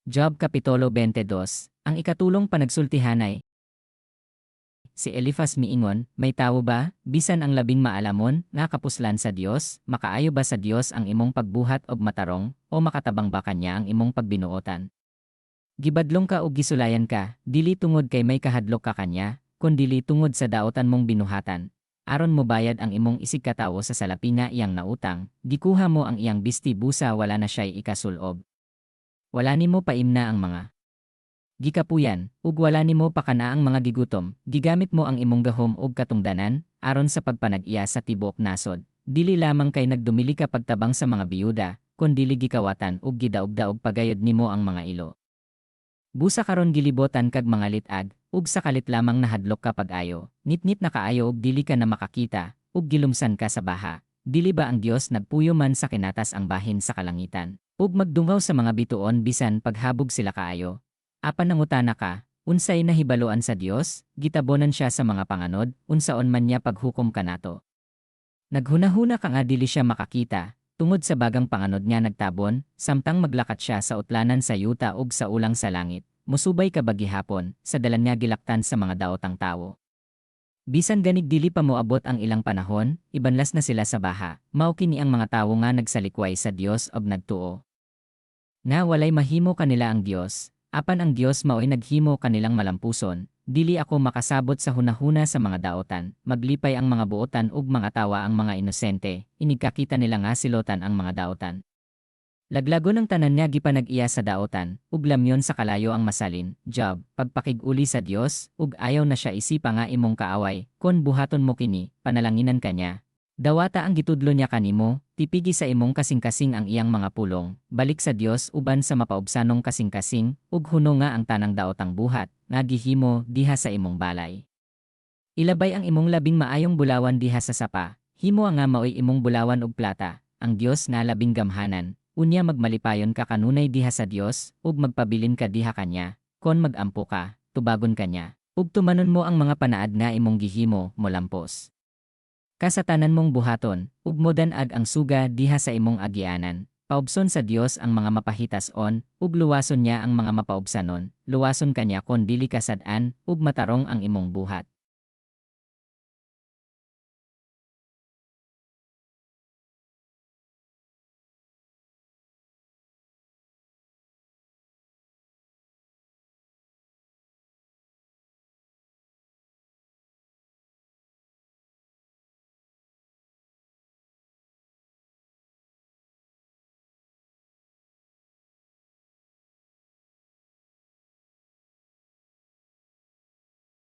Job Kapitulo 22, ang ikatulong panagsultihanay. Si Elifas miingon, "May tawo ba, bisan ang labing maalamon, nga kapuslan sa Dios? Makaayo ba sa Dios ang imong pagbuhat og matarong, o makatabang ba kanya ang imong pagbinuotan? Gibadlong ka ug gisulayan ka, dili tungod kay may kahadlok ka kanya, kundili tungod sa daotan mong binuhatan. Aron mobayad ang imong isigkatawo sa salapi nga iyang nautang, gikuha mo ang iyang bisti busa wala na siya'y ikasulob. Wala nimo paimna ang mga gikapuyan, ug wala nimo pakana ang mga gigutom. Gigamit mo ang imong gahom ug katungdanan, aron sa pagpanag-iya sa tibuok nasod. Dili lamang kay nagdumili ka pagtabang sa mga biyuda, kundili gikawatan ug gidaog-daog pagayod nimo ang mga ilo. Busa karon gilibotan kag mga lit-ag, ug sa kalit lamang nahadlok ka pag-ayo. Ngitngit na kaayo ug dili ka na makakita, ug gilumsan ka sa baha. Dili ba ang Dios nagpuyo man sa kinatas ang bahin sa kalangitan, ug magdungaw sa mga bituon bisan paghabog sila kaayo? Apan nangutana ka, 'Unsay nahibaluan sa Dios? Gitabonan siya sa mga panganod, unsaon man niya paghukom kanato?' Naghunahuna ka nga dili siya makakita, tungod sa bagang panganod nga nagtabon, samtang maglakat siya sa utlanan sa yuta ug sa ulang sa langit. Musubay ka ba gihapon sa dalan nga gilaktan sa mga daotang tawo? Bisan ganig dili pa moabot ang ilang panahon, ibanlas na sila sa baha. Mao kini ang mga tawo nga nagsalikway sa Dios ug nagtuo nga walay mahimo kanila ang Dios, apan ang Dios mao'y naghimo kanilang malampuson. Dili ako makasabot sa hunahuna sa mga daotan. Maglipay ang mga buotan ug mangatawa ang mga inosente, inigkakita nila nga silotan ang mga daotan. Laglagon ang tanan nga gipanag-iya sa daotan, ug lamyon sa kalayo ang masalin. Job, pagpakig-uli sa Dios, ug ayaw na siya isipa nga imong kaaway. Kon buhaton mo kini, panalanginan ka niya. Dawata ang gitudlo niya kanimo, tipigi sa imong kasing-kasing ang iyang mga pulong. Balik sa Dios uban sa mapaubsanong kasing-kasing, ug hunonga ang tanang daotang buhat nga gihimo diha sa imong balay. Ilabay ang imong labing maayong bulawan diha sa sapa, himoa nga maoy imong bulawan ug plata, ang Dios nga labing gamhanan. Unya magmalipayon ka kanunay diha sa Dios, ug magpabilin ka diha kanya. Kon magampo ka, tubagon ka niya, ug tumanon mo ang mga panaad nga imong gihimo, molampos ka sa tanan mong buhaton, ug modan-ag ang suga diha sa imong agianan. Paubson sa Dios ang mga mapahitas-on, ug luwason niya ang mga mapaubsanon. Luwason ka niya kon dili ka sad-an, ug matarong ang imong buhat.